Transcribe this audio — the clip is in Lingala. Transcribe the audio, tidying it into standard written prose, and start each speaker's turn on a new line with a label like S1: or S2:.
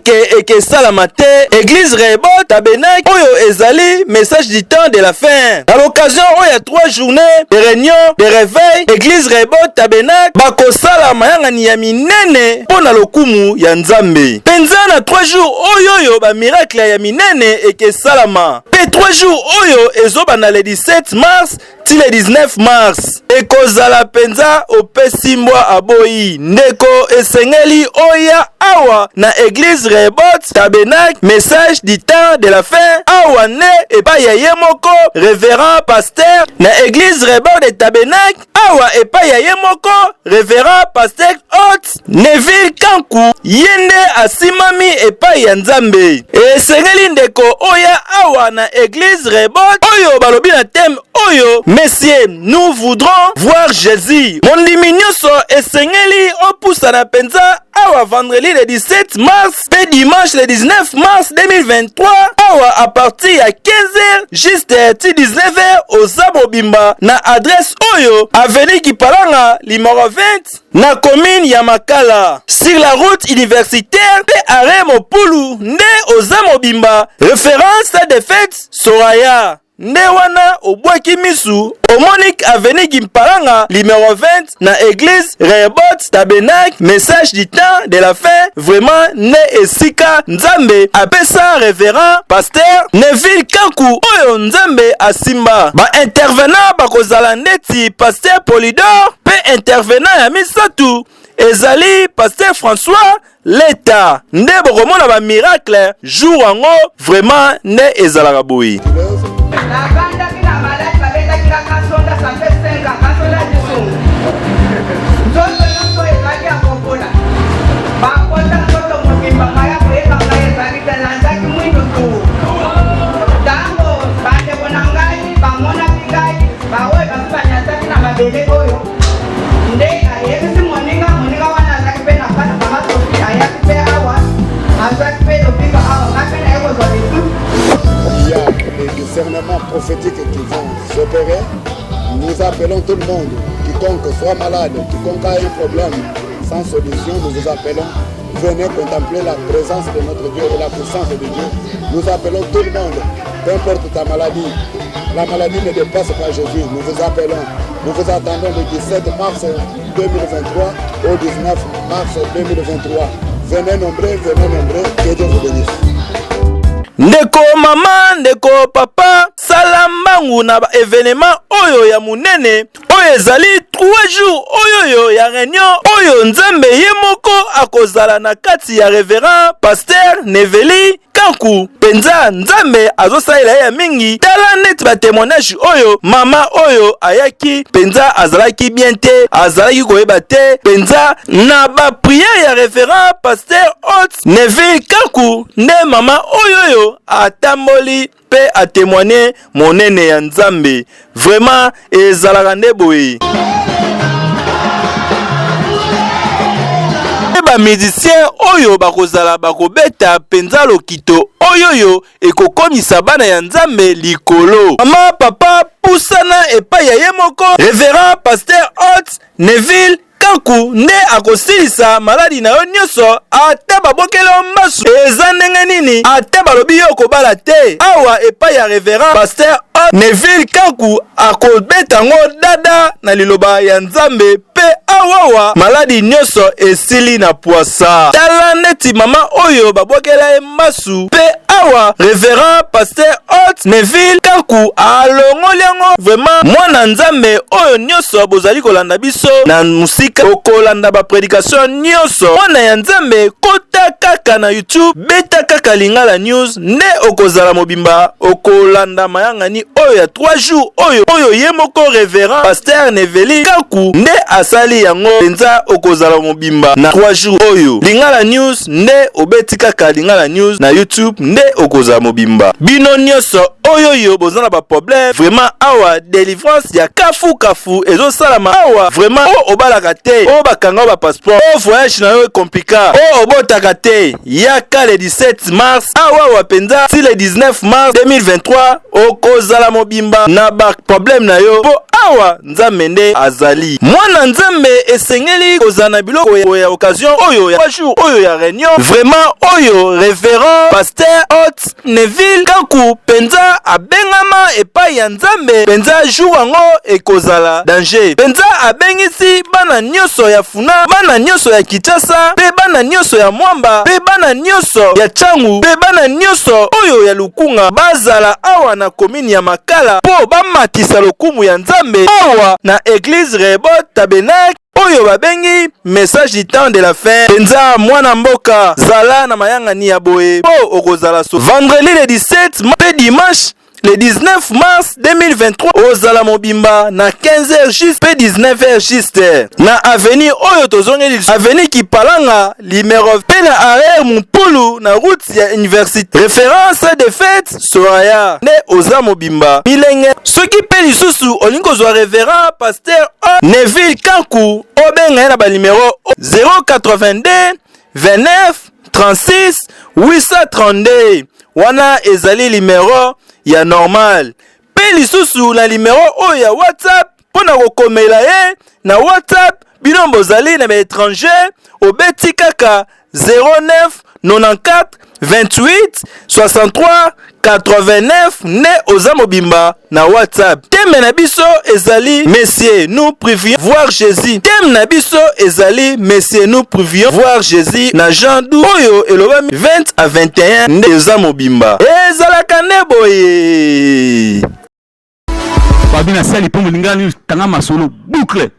S1: Miracle ekesalama te. Église Rehoboth Tabernacle oyo ezali message du temps de la fin. Na l'occasion oyo ya 3 journées de réunion de réveil, Église Rehoboth Tabernacle bakosala mayangani ya minene mpo na lokumu ya Nzambe. Mpenza na 3 jours oyo oyo ba miracle ya minene ekesalama. Mpe 3 jours oyo ezobanda le 17 mars ti le 19 mars ekozala mpenza opesi mbwa aboyi. Ndeko, esengeli oya awa na Église Rehoboth Tabernacle message du temps de la fin, awa nde epai ya ye moko révérend pasteur na Église Rehoboth de Tabernacle, awa epai ya ye moko révérend pasteur Hot Neville Kanku, ye nde asimami epai ya Nzambe. Esengeli ndeko oya awa na Église Rehoboth oyo balobi na thème oyo: "Monsieur, nous voudrons voir Jésus." Mondimi nyonso esengeli opusana mpenza awa vendredi le 17 mars mpe dimanche le 19 mars 2023, awa à partir ya 15h juste ti 19h, oza mobimba na adresse oyo: avenue Kipalanga numéro 20, na commune ya Makala, sur la route universitaire mpe arrêt Mopulu, nde oza mobimba. Référence de fête Soraya nde wana obwaki misu, omoni avenue Kimpalanga numéro 20, na Église Rehoboth Tabernacle message du temps de la fin. Vraiment nde esika Nzambe apesa révérend pasteur Neville Kanku oyo Nzambe asimba. Baintervenant bakozala ndeti pasteur Polidor, mpe intervenant ya misato ezali pasteur François Leta. Nde bokomona bamiracle jour yango. Vraiment nde ezalaka boye.
S2: Navandaki na maladi, babetaki nga kasonda, ça fait 5 ans, kasonda lisungu. Nzoto nyonso ezalaki ya kopola, bakota nzoto mobimba, maya koyeba ngai ezalaki te, nazalaki mwindu tu. Ntango bandeko na ngai bamonaki ngai, baoyo basi banyataki na mabele oyo, nde ayebisi moninga. Moninga wana azalaki mpe na pasi, mama Sofi, ayaki mpe awa, azwaki mpe lobiko awa. Ngai mpe naye kozwa lisusu.
S3: Il y a des discernements prophétiques qui vont s'opérer. Nous appelons tout le monde, quiconque soit malade, quiconque a un problème sans solution, nous vous appelons. Venez contempler la présence de notre Dieu et la puissance de Dieu. Nous appelons tout le monde, peu importe ta maladie. La maladie ne dépasse pas Jésus. Nous vous appelons. Nous vous attendons le 17 mars 2023 au 19 mars 2023. Venez nombreux, venez nombreux. Que Dieu vous bénisse.
S1: Ndeko mama, ndeko papa, sala mbangu na baévénement oyo ya monene oyo ezali 3 jours oyo oyo ya réunion oyo Nzambe ye moko akozala na kati ya révérend pasteur Neveli Kanku. Mpenza Nzambe azosalela ye ya mingi. Tala neti batémoignage oyo, mama oyo ayaki mpenza azalaki bien te, azalaki koyeba te. Mpenza na baprière ya révérend pasteur Hot Neville Kanku nde mama oyo oyo atamboli mpe atémoigne monene ya Nzambe. Vraiment ezalaka nde boye. Bamusicien oyo bakozala bakobeta mpenza lokito oyo oyo ekokomisa bana ya Nzambe likolo. Mama, papa, pusana epai ya ye moko révérend pasteur Hot Neville Kanku, nde akosilisa maladi na yo nyonso. Ata babokeli yo mbasu eza ndenge nini, ata balobi yo kobala te, awa epai ya révérend pasteur Neville Kanku akobeta yango dada na liloba ya Nzambe, mpe awawa maladi nyonso esili na pwasa. Tala neti mama oyo babwakela ye mbasu, mpe awa révérend pasteur Hot Neville Kanku alongoli yango. Vraiment mwana Nzambe oyo nyonso bozali kolanda biso na mosika, okolanda baprédication nyonso. Mwana ya Nzambe, kota kaka na YouTube, beta kaka Lingala News, nde okozala mobimba, okolanda mayangani oyo ya 3 jours oyo oyo ye moko révérend pasteur Neveli Kanku nde asali yango. Mpenza okozala mobimba na 3 jours oyo. Lingala News nde obeti kaka Lingala News na YouTube, nde okozala mobimba. Bino nyonso oyo oyo boza na baproblème, vraiment awa délivrance ya kafukafu ezosalama awa. Vraiment oyo obalaka te, oyo bakanga oyo bapasseport, oyo voyage na yo ekomplika, oyo obotaka te, yaka le 17 mars awa awa mpenza ti le 19 mars 2023, okozala. mobimba na ba problème na yo mpo awa Nzambe nde azali. Mwana Nzambe esengeli kozala na biloko ya occasion oyo ya jour oyo ya reunion vraiment oyo reverend pasteur hot Neville Kanku penza abengama epai ya Nzambe penza jour yango ekozala danger penza abengisi bana nyoso ya Funa bana nyoso ya Kinshasa pe bana nyoso ya Mwamba pe bana nyoso ya Tshangu pe bana nyoso oyo ya Lukunga bazala awa na commune ya Makala po bamatisa lokumu ya Nzambe awa na eglise Rehoboth Tabernacle oyo babengi message du temps de la fin. Penza mwana mboka zala na mayangani ya boye po okozala so vendredi le 17 pe dimanche le 19 mars 2023 ozala mobimba na 15h juste pe 19h juste na avenue oyo tozongeli avenue Kipalanga numero pe na arrêt Mumpulu na route ya université référence de fête Soraya nde oza mobimba bilenge soki pe lisusu olingi kozwa révérend pasteur Neville Kanku obenga ye na ba numero 082 29 36 832 wana ezali limero ya normal mpe lisusu na limero oyo ya whatsapp mpo na kokomela ye na whatsapp bino bozali na baetranger obeti kaka 09 94 28 63 89 nde oza mobimba na whatsapp teme na biso ezali monsieur nous privions voir jésus teme na biso ezali monsieur nous privions voir jésus na jean 12 oyo elobami 20 à 21 nde eza mobimba ezalaka nde boye
S4: Babi na sali mpo molinga nini tanga masolo boucle.